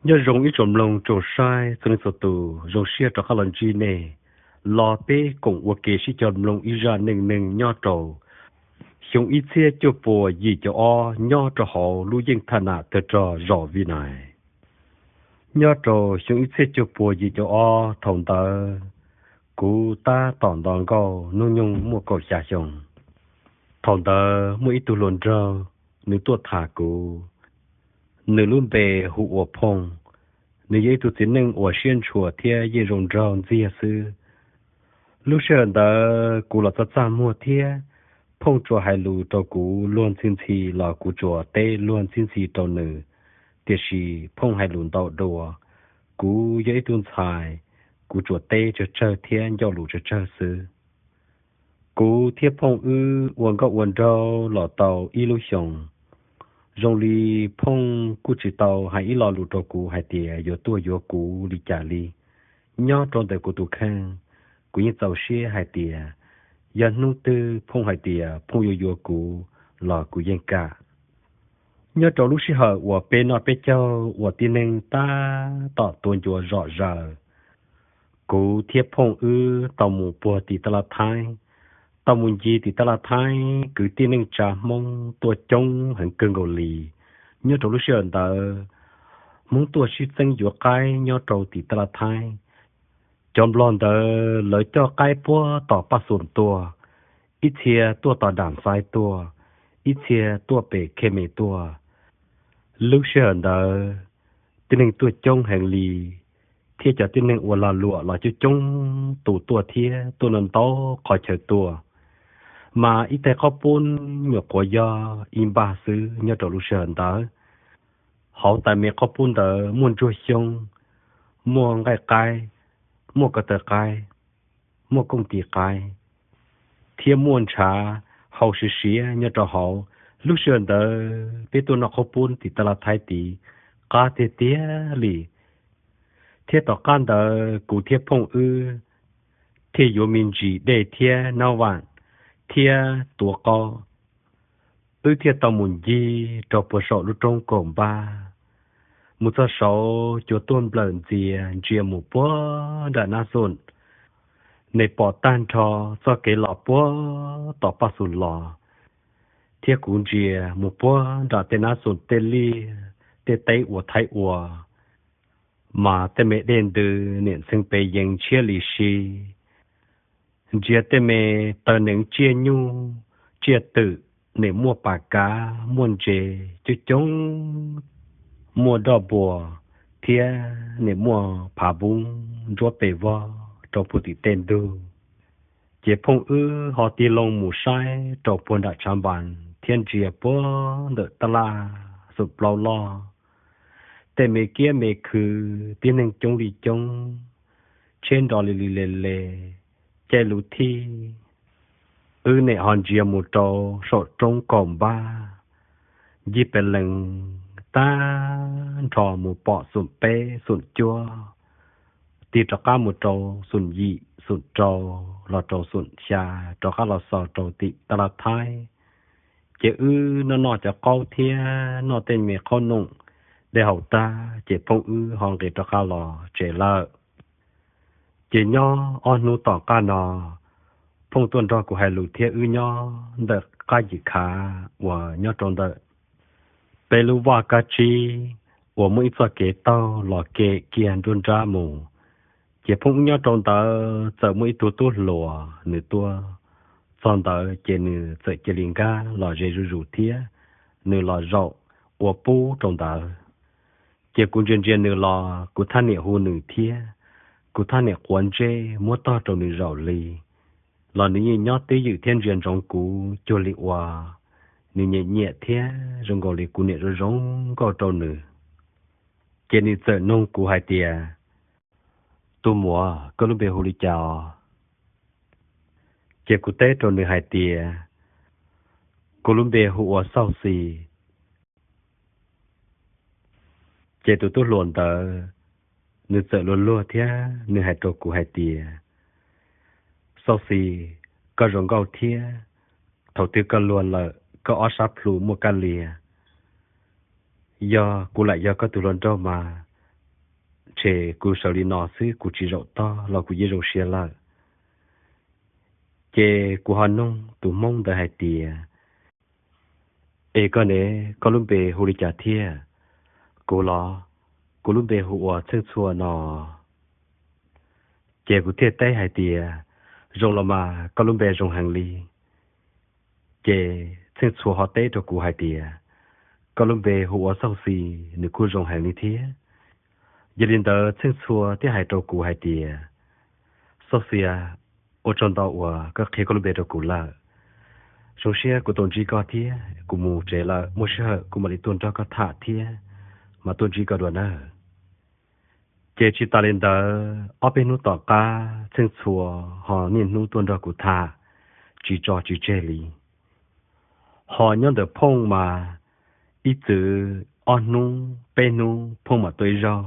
Nyob zoo ib tsoom mloog tsoom saib txhua leej txhua tus, zoo siab rov qab los ntsib nej, los peb koom ua ke sib cog mloog ib zaj neej neeg nyob rau xyoo ib txhiab cuaj puas yim caum ob nyob rau hauv lub yeej thaj nam tawg rog zos Vib Nais. Nyob rau xyoo ib txhiab cuaj puas yim caum ob thaum ntawd, kuv tab tom nto nkauj hnub nyoog muaj kaum xya xyoo. Thaum ntawd muaj ib tug hluas nraug, nws tuaj tham kuv. Nws lub npe hu ua Phooj. Nws yog ib tug txiv neej uas siab ntshua thiab yeej zoo nraug ntxiag xwb. Lub sij hawm ntawd kuv los txaj txaj muag thiab, Phooj tsuas hais lus rau kuv luag ntxhi ntxhi los kuv tsuas teb luag ntxhi ntxhi rau nws. Tiam sis Phooj hais lus ntau dua, kuv yog ib tug ntxhais, kuv tsuas teb tsawg tsawg thiab ncauj lus tsawg tsawg xwb. Kuv thiab Phooj wb ua nkauj ua nraug los tau ib lub xyoos. Zoo li Phooj kuj tsis tau hais ib lo lus rau kuv hais tias yuav tuaj yuav kuv li cas li. Nyob rau ntawm kuv tus kheej, kuv yeej txaus siab hais tias yog hnub twg Phooj hais tias Phooj yuav yuav kuv los kuv yeej kam. Nyob rau lub sij hawm uas peb noj peb caug uas tib neeg tab tom tuav ncuav zom zaws, kuv thiab Phooj wb tau mus puag tim taj laj Thaib, tau mus ncig tim taj laj Thaib, kwv tij neej tsa Hmoob tuaj coob heev kawg nkaus li. Nyob rau lub sij hawm ntawd, Hmoob tuaj sib txeeb yuav qaib nyob rau tim taj laj Thaib. Cov Nplog ntawd lawv coj qaib puag tom Paj Xum tuaj, ib txhia tuaj tom Dam Xaiv tuaj, ib txhia tuaj pem Khe Me tuaj. Lub sij hawm ntawd, tib neeg tuaj coob heev li, thiab cov tib neeg uas lag luam los coob coob tus tuaj thiab tuaj ntau ntau qhov chaw tuaj. Mas ib tais qhob pub nyuam qhuav yog ib npag xwb nyob rau lub sij hawm ntawd. Hauv tais me qhob pub ntawd muaj ntsuag xyoob, muaj nqaij qaib, muaj ko taw qaib, muaj kooj tis qaib, thiab muaj ntshav hau siav siav nyob rau hauv. Lub sij hawm ntawd peb tuaj noj qhob pub tim taj laj Thaib tid, qab tiag tiag li. Thiab tom qab ntawd kuv thiab Phooj wb thiaj yuav me ntsis dej thiab nab vam thiab tuav qaub. Wb thiaj tau mus ncig rau puag saum lub roob kaum npab, mus txog saud cua tuaj nplawm ntxias ntsia mus puag nram Nab Xum. Nws pom tag nrho txoj kev los puag tom Paj Xum los, thiab kuv ntsia mus puag nram tej Nab Xum tej liaj tej teb uas Thaib ua, mas tej me dej ntws nim ntxhee pes yees tshiab li si. Ntsia tej me taw neev tsiaj nyuj tsiaj twm, nim muaj pas kav muaj ntses coob coob, muaj doj npua, thiab nim muaj phav npub ntsuab pes vog rau puag tim tej ntug. Ces Phooj wb ho tig loo mus saib rau puag nram tshav npas thiab ntsia puag ntawm taj laj Xum Plaub Loj, tej me kiab me khw, tib neeg coob li coob, tsheb nrov li li le le, caij lub thij. Wb nim ho ntsia mus rau saum roob kaum npab, ncig pes lees tag nrho mus pom Xum Peb Xum Cuaj, tig rov qab mus rau Xum Yim Xum Rau, los rau Xum Xya, rov qab los xaus rau tim taj laj Thaib. Ces wb noj noj cov qaub thiab noj tej me qhaub noom dej haus tag ces Phooj wb ho nqis rov qab los tsev lawm. Ces nyob ob hnub tom qab no, Phooj tuaj nrog kuv hais lus thiab wb nyob ntawm qab yim khav uas nyob rau ntawm peb lub vaj kab tsib uas muaj ib txoj kev taug los ke kiag nruab nrab mus. Ces Phooj wb nyob rau ntawd txawm muaj ib tug tub hluas nws tuaj txog ntawd ces nws txawm cia li nkag los ze zuj zus thiab nws los zaum ua pub rau ntawd. Ces kuv ntsia ntsia nws los kuv thaj niam hu nws thiab kuv thaj niam quav ntsej muab tog rau nws zaum li, los nws yeej nyob twj ywm thiab ntsia ntsoov kuv cuag li uas nws nyiam nyiam thiab zoo nkaus li kuv niam zoo zoo nkauj rau nws. Ces nws txawm nug kuv hais tias, Tus muam, koj lub npe hu li cas os? Ces kuv teb rau nws hais tias, Kuv lub npe hu ua Xauj Xis. Ces tus tub hluas ntawd nws txawm luag luag thiab nws hais rau kuv hais tias, Xauj Xis, koj zoo nkauj thiab, thaum twg koj luag lawm koj ob sab plhu muaj kab lias. Yog kuv lam yog koj tus hluas nraug mas Tshem kuv sawv li no xwb kuv tsis zaum tog los kuv yeej zoo siab lawm. Ces kuv ho nug tus Hmoob ntawd hais tias, Es koj ne, koj lub npe hu li cas thiab? Kuv los, kuv lub npe hu ua Txheej Txhua no. Ces kuv thiaj teb hais tias, Zoo los mas, koj lub npe zoo heev li. Ces Txheej Txhua ho teb rau kuv hais tias, Koj lub npe hu ua Xauj Xis, nws kuj zoo heev li thiab. Yog li ntawd Txheej Txhua thiaj hais rau kuv hais tias, Xauj Xis, ua tsaug ntau uas koj qhia koj lub npe rau kuv lawm. Zoo siab kuv tau ntsib koj thiab, kuv mus tsev lawm, muaj sij hawm kuv mam li tuaj nrog koj tham thiab, mas tuaj ntsib koj dua nawb. Ces tsis tas li ntawd, ob peb hnub tom qab Txheej Txhua ho niaj hnub tuaj nrog kuv tham, tsis tso tsis tseg li. Ho nyob ntawm Phooj mas ib txwm ob hnub peb hnub Phooj mam tuaj ib zaug,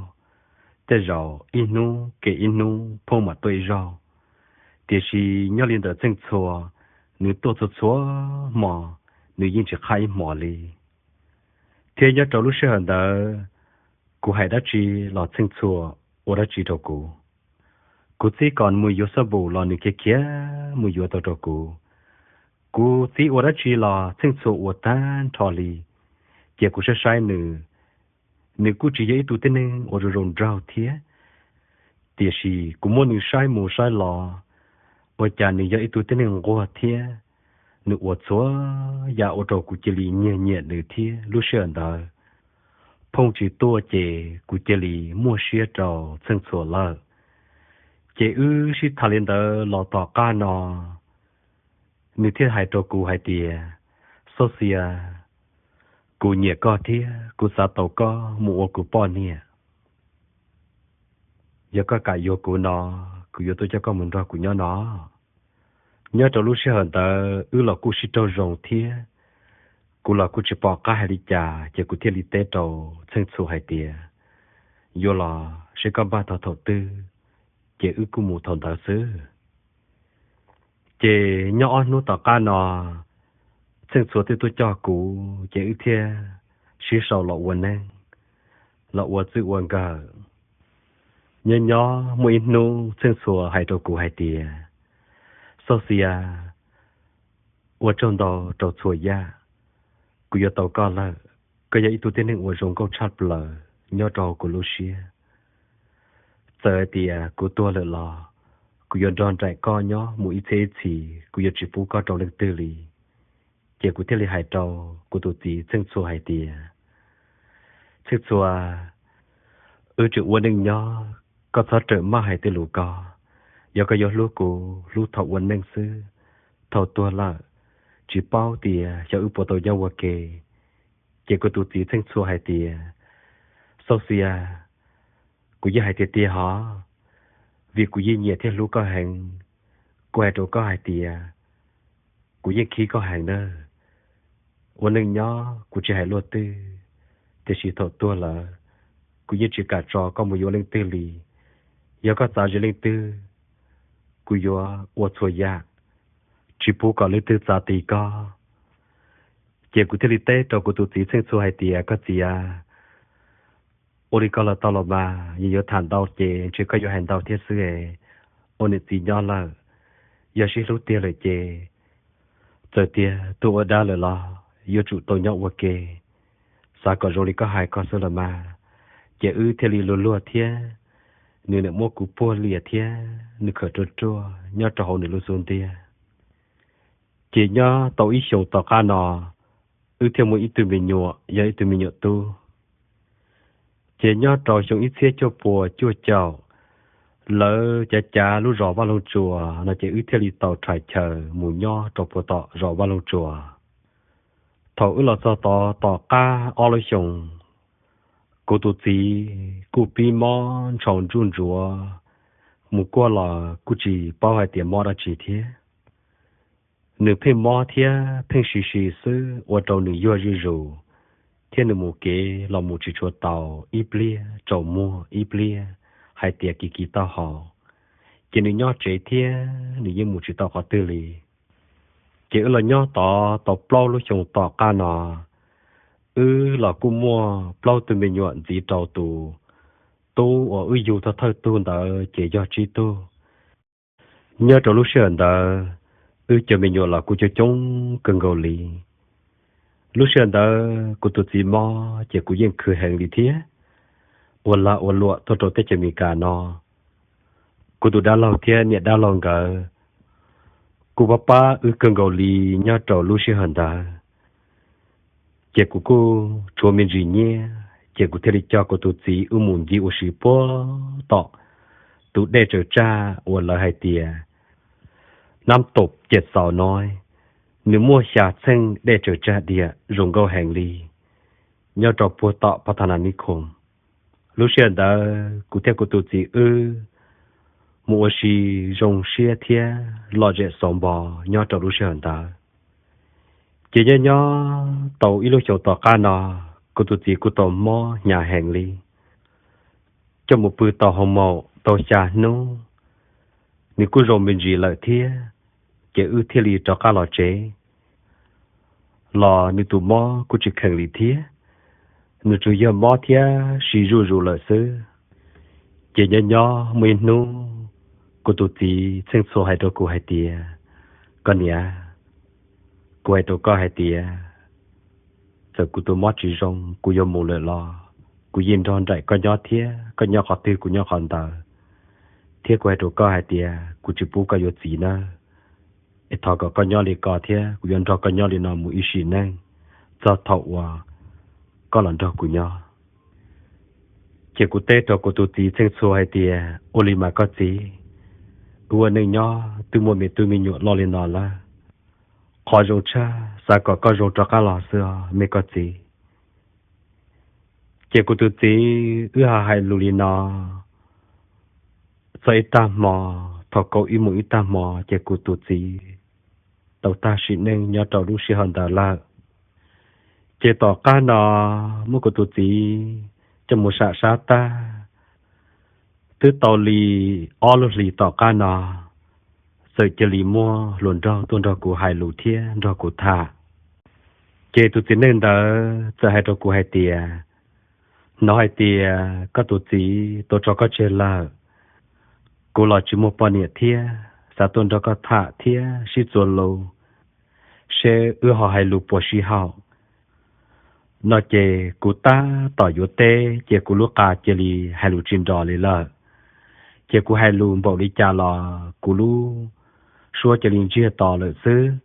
tej zaum ib hnub ke ib hnub Phooj mam tuaj ib zaug. Tiam sis nyob li ntawm Txheej Txhua, nws tuaj txhua txhua hmo, nws yeej tsis qhab ib hmo li. Thiab nyob rau lub sij hawm ntawd, kuv hais dab tsi los Txheej Txhua ua dab tsi rau kuv. Kuv txib kom mus yuav xab npum los nws khiav khiav mus yuav tau rau kuv. Kuv txib ua dab tsi los Txheej Txhua ua tag nrho li. Ces kuv saib saib nws, nws kuj tsis yog ib tug tib neeg uas zoo zoo nraug thiab. Tiam sis kuv muab nws saib mus saib los, ua cas nws yog ib tug tib neeg nquag thiab. Nws ua txhua yam ua rau kuv cia li nyiam nyiam nws thiab. Lub sij hawm ntawd Phooj tsis tuaj ces kuv cia li muaj siab rau Txheej Txhua lawm. Ces wb sib tham li ntawd los tom qab no, nws thiaj hais rau kuv hais tias, Xauj Xis, kuv nyiam koj thiab kuv xav tau koj mus ua kuv poj niam. Yog koj kam yuav kuv no, kuv yuav tuaj coj koj mus nrog kuv nyob no. Nyob rau lub sij hawm ntawd wb los kuj sib raug zoo thiab. Kuv los kuj tsis pom qab hais li cas ces kuv thiaj li teb rau Txheej Txhua hais tias, Yuav los seb koj npaj tau thaum twg, ces wb kuj mus thaum ntawd xwb. Ces nyob ob hnub tom qab no, Txheej Txhua twb tuaj coj kuv ces wb thiaj sib sau los ua neej, los ua txij ua nkawm. Nyob nyob muaj ib hnub Txheej Txhua hais rau kuv hais tias, Xauj Xis, ua tsaug ntau rau txhua yam, kuv yuav tau koj lawm. Koj yog ib tug tib neeg uas zoo nkauj tshaj plaws nyob rau hauv kuv lub siab. Txawm hais tias kuv tuag lawm los kuv yuav nrog nraim koj nyob mus ib txhiab ib txhis, kuv yuav tsis pub koj rau leej twg li. Ces kuv thiaj li hais rau kuv tus txiv Txheej Txhua hais tias, Txheej Txhua, wb tseem ua neej nyob, koj txhob rawm maj hais tej lus ko. Yog koj yuav hlub kuv, hlub thaum ua neej xwb, thaum tuag lawm, tsis paub tias xyov wb puas tau nyob ua ke. Ces kuv tus txiv Txheej Txhua hais tias, Xauj Xis, kuv yeej hais tiag tiag hov, vim kuv yeej nyiam thiab hlub koj heev. Kuv hais rau koj hais tias, kuv yeej khib koj heev na. Ua neej nyob kuv tsis hais luaj twg, tiam sis thaum tuag lawm, kuv yeej tsis kam tso koj mus yuav leej twg li. Yog koj txav ze leej twg, kuv yuav ua txhua yam, tsis pub kom leej twg txav ti koj. Ces kuv thiaj li teb rau kuv tus txiv Txheej Txhua hais tias, Koj txiv a, ua li ko los tau los mas, yog yuav tham ntau ces ntshe koj yuav hais ntau thiab xwb es. Ua niam txiv nyob lawm, yog sib hlub tiag lawm ces txawm tias tuag ua dab lawm los yuav tsum tau nyob ua ke. Xav kom zoo li koj hais ko xwb los mas. Ces wb thiaj li luag luag thiab, nws niam muab kuv puag lias thiab nws khawm ruaj ruaj nyob rau hauv nws lub xub ntiag. Ces nyob tau ib xyoos tom qab no, wb thiaj muaj ib tug me nyuam, yog ib tug me nyuam tub. Ces nyob rau xyoo ib txhiab cuaj puas cuaj caum, lawv cav cav lub zos Vaj Loog Tsuas no ces wb thiaj li tau rhais chaw mus nyob rau puag tom zos Vaj Loog Tsuas. Thaum wb los txog tod tom qab ob lub xyoos, kuv tus txiv kuj pib mob ntshaus ntsuj ntsuav, mus kuaj los kuj tsis paub hais tias mob dab tsi thiab. Nws pheej mob thiab pheej si si xwb ua rau nws yuag zuj zus, thiab nws mus kev los mus tsis tshua tau, ib pliag tsaus muag ib pliag hais tias kis kis taub hau. Ces nws nyob tsev thiab nws yeej mus tsis tau qhov twg li. Ces wb los nyob tod tau plaub lub xyoos tom qab no, wb los kuj muaj plaub tug me nyuam ntxiv rau tus tub uas wb yug thawj thawj tug ntawd ces yog tsib tug. Nyob rau lub sij hawm ntawd, wb cov me nyuam los kuj coob coob kawg nkaus li. Lub sij hawm ntawd kuv tus txiv mob ces kuv yeej khwv heev li thiab. Ua lag ua luam tuaj rau teb chaws Amelikas no, kuv tus dab laug thiab niam dab laug nkawd kuj pab pab wb kawg nkaus li nyob rau lub sij hawm ntawd. Ces kuv kuj tshuav me ntsis nyiaj, ces kuv thiaj li coj kuv tus txiv wb mus ncig ua si puag tom tus dej tsaws tsaj uas lawv hais tias nab tom ces xaus no, nws muaj xya txheej dej tsaws tsaj diam zoo nkauj heev li, nyob rau puag tom Pab Tha Nas Nib Khoom. Lub sij hawm ntawd kuv thiab kuv tus txiv wb mus ua si zoo siab thiab lom zem xauv npo nyob rau lub sij hawm ntawd. Ces nyob nyob tau ib lub xyoo tom qab no, kuv tus txiv kuj tau mob hnyav heev li, coj mus pw tau hoo maum tau xya hnub, nws kuj zoo me ntsis lawm thiab, ces wb thiaj li rov qab los tsev. Los nws tus mob kuj tsis kheev li thiab, nws tsuas yog mob thiab si zuj zus lawm xwb. Ces nyob nyob muaj ib hnub, kuv tus txiv txheej txhua hais rau kuv hais tias, koj niam, kuv hais rau koj hais tias, txawm kuv tus mob tsis zoo kuv yuav mus lawm los kuv yeej nrog nraim koj nyob thiab, koj nyob qhov twg kuv nyob qhov ntawd. Thiab kuv hais rau koj hais tias kuv tsis pub koj yuav txiv nawb, es thov kom koj nyob li ko thiab kuv yuav nrog koj nyob li no mus ib sim neej, txog thaum uas koj los nrog kuv nyob. Ces kuv teb rau kuv tus txiv txheej txhua hais tias, ua li mas koj txiv, wb ua neej nyob twb muaj me tub me nyuam loj li no lawm, qhov zoo tshaj xav kom koj zoo rov qab los xwb os me koj txiv. Ces kuv tus txiv wb ho hais lus li no txog ib tag hmo, thaum kaum ib moos ib tag hmo ces kuv tus txiv tau tag sim neej nyob rau lub sij hawm ntawd lawm. Ces tom qab no muab kuv tus txiv coj mus sam sab tag, twb tau li ob lub hlis tom qab no, txawm cia li muaj hluas nraug tuaj nrog kuv hais lus thiab nrog kuv tham. Ces tus txiv neej ntawd txawm hais rau kuv hais tias, hnov hais tias koj tus txiv tau tso koj tseg lawm, kuv los tsis muaj poj niam thiab xav tuaj nrog koj tham thiab sib txuas lus, seb wb ho hais lus puas sib haum no. Ces kuv tab tom yuav teb ces kuv lub qa cia li hais lus tsis nrov li lawm. Ces kuv hais lus npaum li cas los kuv lub suab cia li ntsiag to lawm xwb.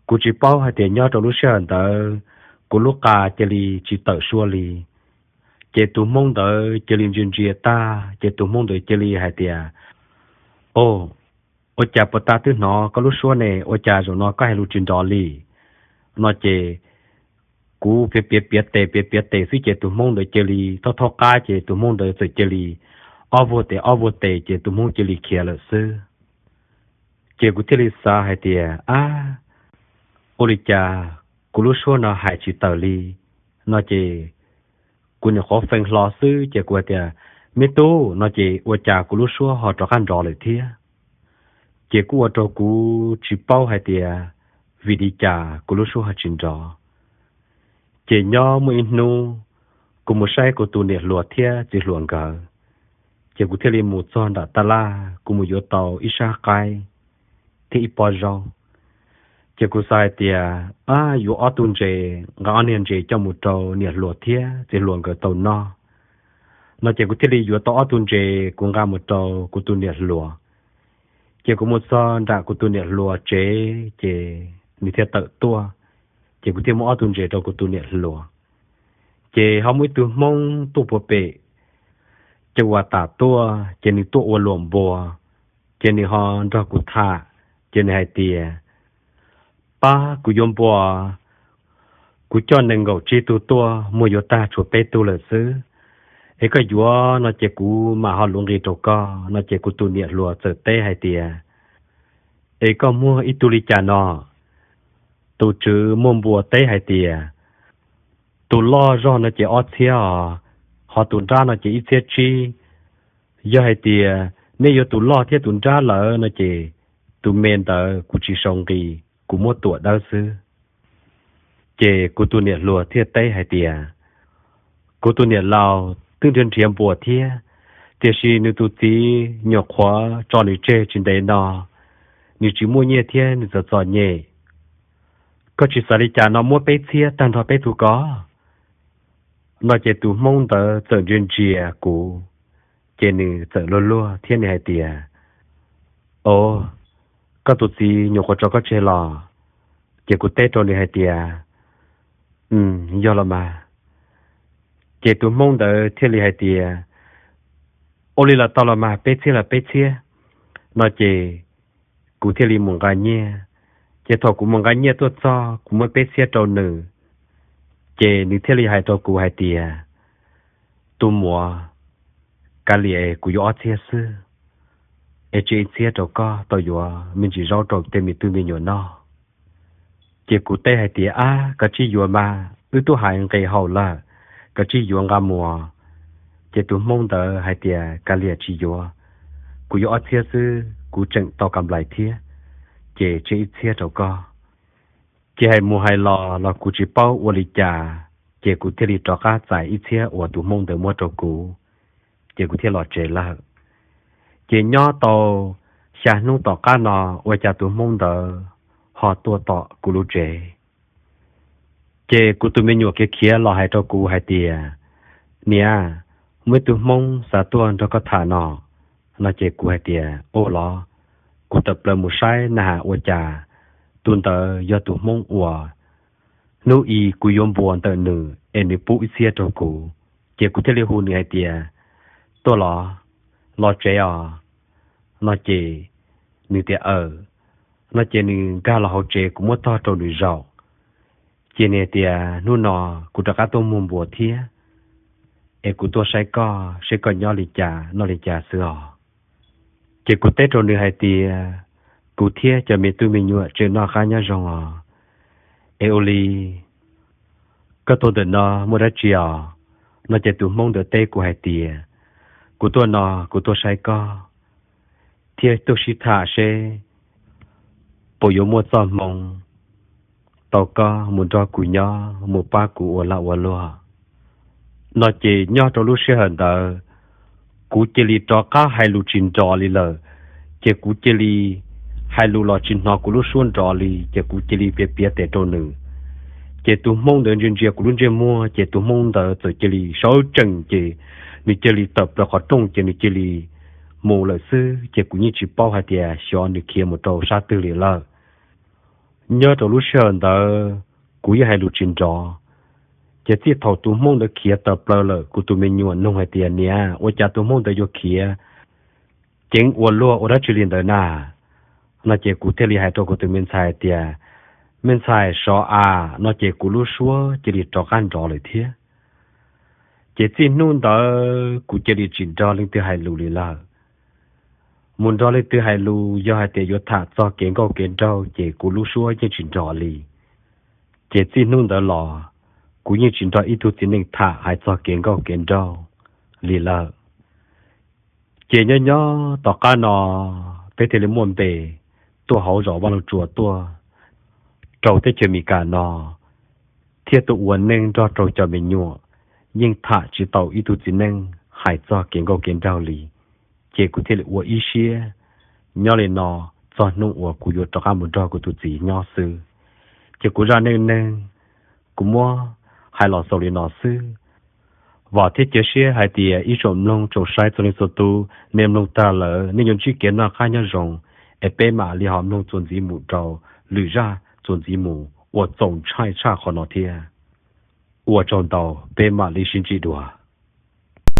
Kuv tsis paub hais tias nyob rau lub sij hawm ntawd kuv lub qa cia li tsis tawm suab li. Ces tus hmoob ntawd cia li ntsia ntsia tag ces tus hmoob ntawd cia li hais tias, o, ua cas puag ta twb hnov koj lub suab ne, ua cas zaum no koj hais lus tsis nrov li no. Ces kuv piav piav piav tes piav piav tes xwb ces tus hmoob ntawd cia li thaub thaub qab ces tus hmoob ntawd txawm cia li ob vuag tes ob vuag tes ces tus hmoob cia li khiav lawm xwb. Ces kuv thiaj li xav hais tias, ab, ua li cas kuv lub suab no hais tsis tawm li no. Ces kuv nyuam qhuav feej hlo xwb ces kuv hais tias, me tub no, ces ua cas kuv lub suab ho rov qab nrov lawm thiab. Ces kuj ua rau kuv tsis paub hais tias vim li cas kuv lub suab ho tsis nrov. Ces nyob muaj ib hnub kuv mus saib kuv tus niam hluas thiab txiv hluas nkawd, ces kuv thiaj li mus txog nram taj laj kuv mus yuav tau ib sab qaib thiab ib pob zaub. Ces kuv xav hais tias, ab, yuav ob tug ntses, nqa ob niag ntses coj mus rau niam hluas thiab txiv hluas nkawd tau noj no. Ces kuv thiaj li yuav tau ob tug ntses kuv nqa mus rau kuv tus niam hluas. Ces kuv mus txog nram kuv tus niam hluas tsev ces nws thiaj tawm tuaj, ces kuv thiaj muab ob tug ntses rau kuv tus niam hluas. Ces ho muaj ib tug hmoob tuaj puag pem ces uas tas tuaj ces nws tuaj ua luam npua, ces nws ho nrog kuv tham, ces nws hais tias, pab, kuv yuav npua, kuv coj nees nkaum tsib tug tuaj muaj yuav tag tshuav peb tug lawm xwb, es koj yuav no ces kuv mam ho luv nqi rau koj no. Ces kuv tus niam hluas txawm teb hais tias, es koj muag ib tug li cas no? Tus tswv muaj npua teb hais tias, tus loj zog no ces ob txhiab os, ho tus nrab no ces ib txhiab tsib. Yog hais tias nej yuav tus loj thiab tus nrab lawm no ces tus me ntawd kuv tsis sau nqi, kuv muab tuam dawb xwb. Ces kuv tus niam hluas thiaj teb hais tias, kuv tus niam laus twb nrhiav nrhiav npua thiab, Tiam sis nws tus txiv nyuam qhuav tso nws tseg tsis ntev no, nws tsis muaj nyiaj thiab nws txom txom nyem. Koj tsis xav li cas no muab peb txhiab tag nrho peb tug ko. No ces tus Hmoob ntawd txawm ntsia ntsia kuv, ces nws txawm luag luag thiab nws hais tias, O, koj tus txiv nyuam qhuav tso koj tseg los? Ces kuv teb rau nws hais tias, Yog los mas. Ces tus Hmoob ntawd thiaj li hais tias, Ua li los tau los mas, peb txhiab los peb txhiab. No ces kuv thiaj li mus nqa nyiaj. Ces thaum kuv mus nqa nyiaj tuaj txog, kuv muab peb txhiab rau nws, ces nws thiaj li hais rau kuv hais tias, Tus muam, kav liam, kuv yuav ob txhiab xwb, es tseg ib txhiab rau koj tau yuav me ntsis zaub rau tej me tub me nyuam noj. Ces kuv teb hais tias, Ab, koj tsij yuav mas, wb twb hais nqes haus lawm, koj tsij yuav nqa mus. Ces tus Hmoob ntawd hais tias, Kav liam, tsis yuav, kuv yuav ob txhiab xwb, kuv tseem tau ka nplais thiab, ces tseg ib txhiab rau koj. Ces hais mus hais los los kuv tsis paub ua li cas, ces kuv thiaj li rov qab txais ib txhiab uas tus Hmoob ntawd muab rau kuv, ces kuv thiaj los tsev lawm. Ces nyob tau xya hnub tom qab no, ua cas tus Hmoob ntawd ho tuaj tom kuv lub tsev. Ces kuv tus me nyuam khiav khiav los hais rau kuv hais tias, Niam, muaj ib tug Hmoob xav tuaj nrog koj tham no. No ces kuv hais tias, Ua los, kuv tawm plaws mus saib na has ua cas tus ntawd yog tus Hmoob uas hnub i kuv yuav npuas ntawm nws es nws pub ib txhiab rau kuv. Ces kuv thiaj li hu nws hais tias, Tuaj los, los tsev os. No ces nws tias, Aws. No ces nws nkag los hauv tsev, kuv muab tog rau nws zaum. Ces nws hais tias, Hnub no kuv rov qab tuaj muag npuas thiab, es kuv tuaj saib koj seb koj nyob li cas noj li cas xwb os. Ces kuv teb rau nws hais tias, Kuv thiab cov me tub me nyuam tseem noj qab nyob zoo os. Es ua li koj tuaj ntawm no muaj dab tsi os? No ces tus Hmoob ntawd teb kuv hais tias, Kuv tuaj no kuv tuaj saib koj thiab tuaj sib tham seb puas yuav muaj txoj hmoo tau koj mus nrog kuv nyob, mus pab kuv ua lag ua luam. No ces nyob rau lub sij hawm ntawd, kuv cia li rov qab hais lus tsis nrov li lawm. Ces kuv cia li hais lus los tsis hnov kuv lub suab nrov li, ces kuv cia li piav piav tes rau nws. Ces tus Hmoob ntawd ntsia ntsia kuv lub ntsej muag, ces tus Hmoob ntawd txawm cia li sawv tsees, ces nws cia li tawm plaws qhov rooj, ces nws cia li mus lawm xwb. Ces kuv yeej tsis paub hais tias xyov nws khiav mus rau sab twg li lawm. Nyob rau lub sij hawm ntawd kuv yeej hais lus tsis nrov. Ces txij thaum tus Hmoob ntawd khiav tawm plaws lawm, kuv tus me nyuam nug hais tias, Niam, ua cas tus Hmoob ntawd yuav khiav ceev ua luaj ua dab tsi li ntawd na? No ces kuv thiaj li hais rau kuv tus me ntxhais tias, Me ntxhais, sov av. No ces kuv lub suab cia li rov qab nrov lawm thiab. Ces txij hnub ntawd kuv cia li tsis nrog leej twg hais lus li lawm. Mus nrog leej twg hais lus, yog hais tias yuav tham txog kev nkauj kev nraug, ces kuv lub suab yeej tsis nrov li. Ces txij hnub ntawd los, kuv yeej tsis nrog ib tug txiv neej tham hais txog kev nkauj kev nraug li lawm. Ces nyob nyob tom qab no, peb thiaj li muaj npe tuaj hauv zos Vaj Loog Tsua tuaj rau teb chaws Amelikas no, thiab tuaj ua neej nrog rau cov me nyuam, yeej tham tsis tau ib tug txiv neej hais txog kev nkauj kev nraug li. Ces kuv thiaj li ua ib siab nyob li no txog hnub uas kuv yuav rov qab mus nrog kuv tus txiv nyob xwb. Ces kuv zaj neej neeg, kuv muab hais los xaus li no xwb. Vam thiab cia siab hais tias ib tsoom mloog tsoom saib txhua leej txhua tus, nej mloog tag lawm nej yuav ntsib kev noj qab nyob zoo, es peb mam li ho mloog txuas ntxiv mus rau lwm zaj txuas ntxiv mus uas txaus ntshai tshaj qhov no thiab. Ua tsaug ntau, peb mam li sib ntsib dua.